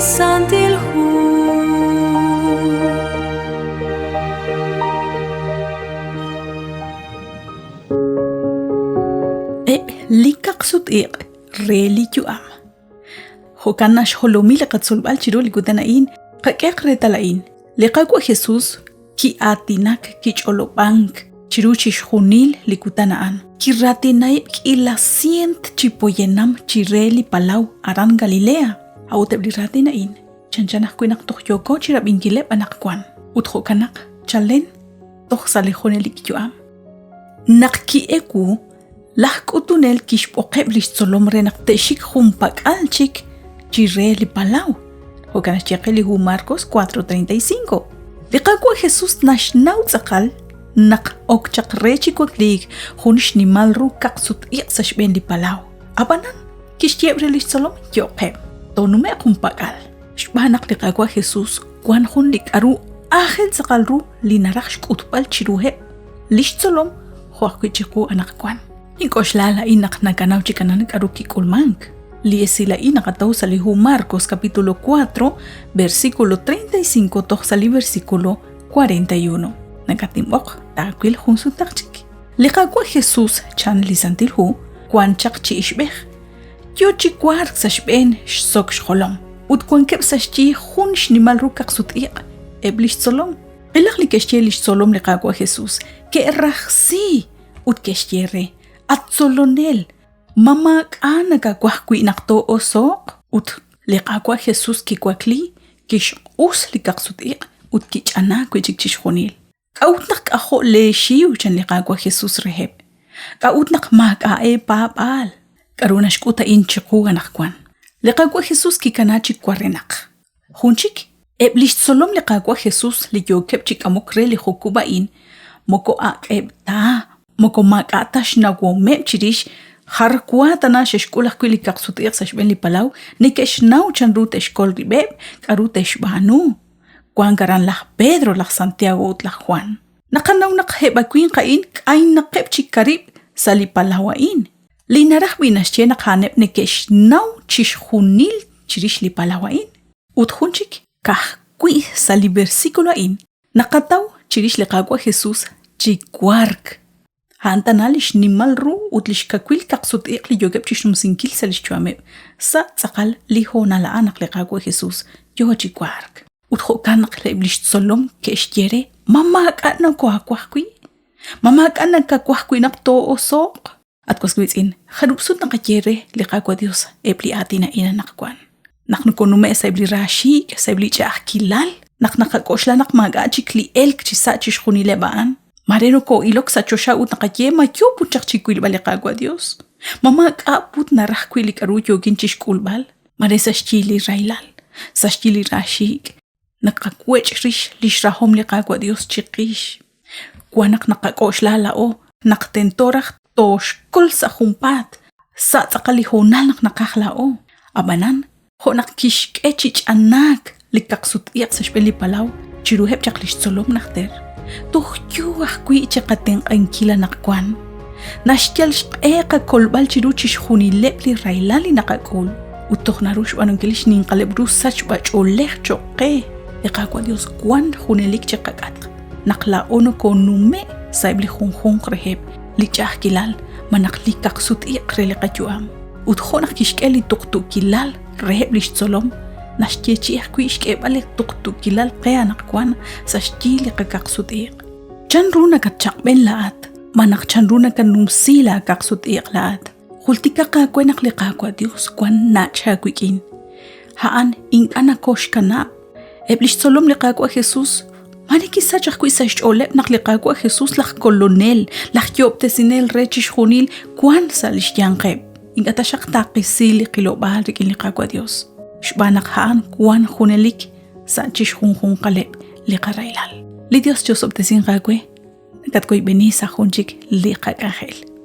Santil Hu. Eb' li kaqsut-iq' re li yu'am. Jo'kan naxjolomi li qatzolb'al chiru li kutan a'in, qak'ehaq reetal a'in. Li Qaawa' Jesus ki'aatinak, kich'olob'ank chiru chixjunil li kutan a'an. Kiraatinaheb' k'iila sient chi poyanam chire li palaw aran Galilea. A'ut eb' li raatin a'in chanchan ajwi' naq toj yooko chirab'inkileb' anaqwan. Ut jo'kan naq chalen toj sa' li junelik yu'am. Naq ki'ewu, laj k'utunel kixb'oqeb' li xtzolom re naq te'xik junpak'al chik chire li palaw. Jo'kan naxye qe li hu Marcos 4:35. Li Qaawa' Jesus naxnaw tz'aqal naq ok chaq re chi wakliik jun xnimal ru kaqsut-iq' sa' xb'een li palaw. Ab'anan, kixyeeb' re li xtzolom yo'qeb', toonume'q junpak'al. Xb'aan naq li Qaawa' Jesus wan jun li k'aru aajel tz'aqal ru li naraj xk'utb'al chiruheb' li xtzolom jo' ajwi' chiqu anaqwan. Nink'oxla laa'in naq nakanaw chik anan k'aru kik'ulmank. Li esil a'in naqataw sa' li hu Marcos capítulo 4, versículo 35 toj sa' li versículo 41. Nakatinb'oq taawil jun sutaq chik. Li Qaawa' Jesús, chan li Santil Hu, wan chaq chi ixb'ej. Yo chi wark sa' xb'een xsok xjolom ut wankeb' sa' xyi jun xnimal ru kaqsut-iq' eb' li xtzolom. Qilaq li ke'xye li xtzolom li Qaawa' Jesús, ke'rajsi ut ke'xye re, At Tzolonel, ma maak'a' nakawaj wi' naq too'oso'q? Ut li Qaawa' Jesús kiwakli, kixq'us li kaqsut-iq' ut kich'anaak wi' chik chixjunil. K'a'ut naq k'ajo' leexiw? chan li Qaawa' Jesús reheb'. K'a'ut naq maak'a' eepaab'aal? K'aru naxk'ut a'in chiqu anaqwan? Li Qaawa' Jesús kikanaak chi warenaq. Jun chik, eb' li xtzolom li Qaawa' Jesús li yookeb' chi k'amok re li jukub' a'in moko ak'eb' ta, moko maak'a' ta xnawomeb' chirix jar wa tana xe'xk'ul ajwi' li kaqsut-iq' sa' xb'een li palaw, neke'xnaw chanru te'xkol rib'eb', k'aru te'xb'aanu. Wank aran laj Pedro, laj Santiago ut laj Juan. Naqanaw naq eb' a winq a'in k'aynaqeb' chi karib'k sa' li palaw a'in. Li naraj b'i' naxye naq a'aneb' neke'xnaw chixjunil chirix li palaw a'in. Ut jun chik, ka'ajwi' sa' li versículo a'in naqataw chirix li Qaawa' Jesús chi wark. A'an tana li xnimal ru ut li xkawil kaqsut-iq' li yookeb' chi xnumsinkil sa' li xyu'ameb' sa' tz'aqal li hoonal a'an naq li Qaawa' Jesús yoo chi wark. Ut jo'kan naq eb' li xtzolom ke'xye re, Ma maak'a' nokohaawaj wi'? Ma maak'a' nakawaj wi' naq too'oso'q? At was wiitz'in, jarub' sut naqaye re li Qaawa' Dios eb' li aatin a'in anaqwan? Naq nokonume' sa'eb' li raaxiik', sa'eb' li ch'a'ajkilal, naq naqak'oxla naq maak'a' chik li elk chi sa' chixjunileb' a'an, Mare nokoo'ilok sa' choxa ut naqaye ma yo put chaq chi wilb'al li Qaawa' Dios. Ma maak'a' put naraj wi' li k'aru yookin chi xk'ulb'al? Mare sa' xyi li rahilal, sa' xyi li raaxiik', naqawech' rix li xrahom li Qaawa' Dios chiqix. Wan naq naqak'oxla laa'o naq tento raj tooxkol sa' junpaat, sa' tz'aqal li hoonal naq naqaj laa'o. Ab'anan, jo' naq kixk'e chi ch'anaak li kaqsut-iq' sa' xb'een li palaw chiruheb' chaq li xtzolom najter, toj yo ajwi' chi qatenq'ankil anaqwan. Naxyal xq'e qakolb'al chiru chixjunileb' li rahilal li naqak'ul ut toj naru xb'aanunkil xninqaleb' ru sachb'ach'oolej cho'q qe. Li Qaawa' Dios wank junelik chiqak'atq naq laa'o nokoonume' sa'eb' li junjunq reheb' li ch'a'ajkilal malaj li kaqsut-iq' re li qayu'am. Ut jo' naq kixk'e li tuqtuukilal reheb' li xtzolom, naxyeechi'i ajwi' xk'eeb'al li tuqtuukilal qe anaqwan sa' xyi li qakaqsut-iq'. Chanru nakatchaq'b'en laa'at malaj chanru nakanumsi laakaqsut-iq' laa'at? Jultikaq aawe naq li Qaawa' Dios wank nach' aawik'in. A'an ink'a' nakoxkanab'. Eb' li xtzolom li Qaawa' Jesus Mare kisach ajwi' sa' xch'ooleb' naq li Qaawa' Jesus laj Kolonel, laj Yoob'tesinel re chixjunil wank sa' li xyanqeb'. Ink'a' taxaq taaqisi li qilob'aal rik'in li Qaawa' Dios, xb'aan naq a'an wank junelik sa' chixjunjunqaleb' li qarahilal. Li Dios chosob'tesinq aawe, nakatwoyb'eni sa' jun chik li qak'anjel.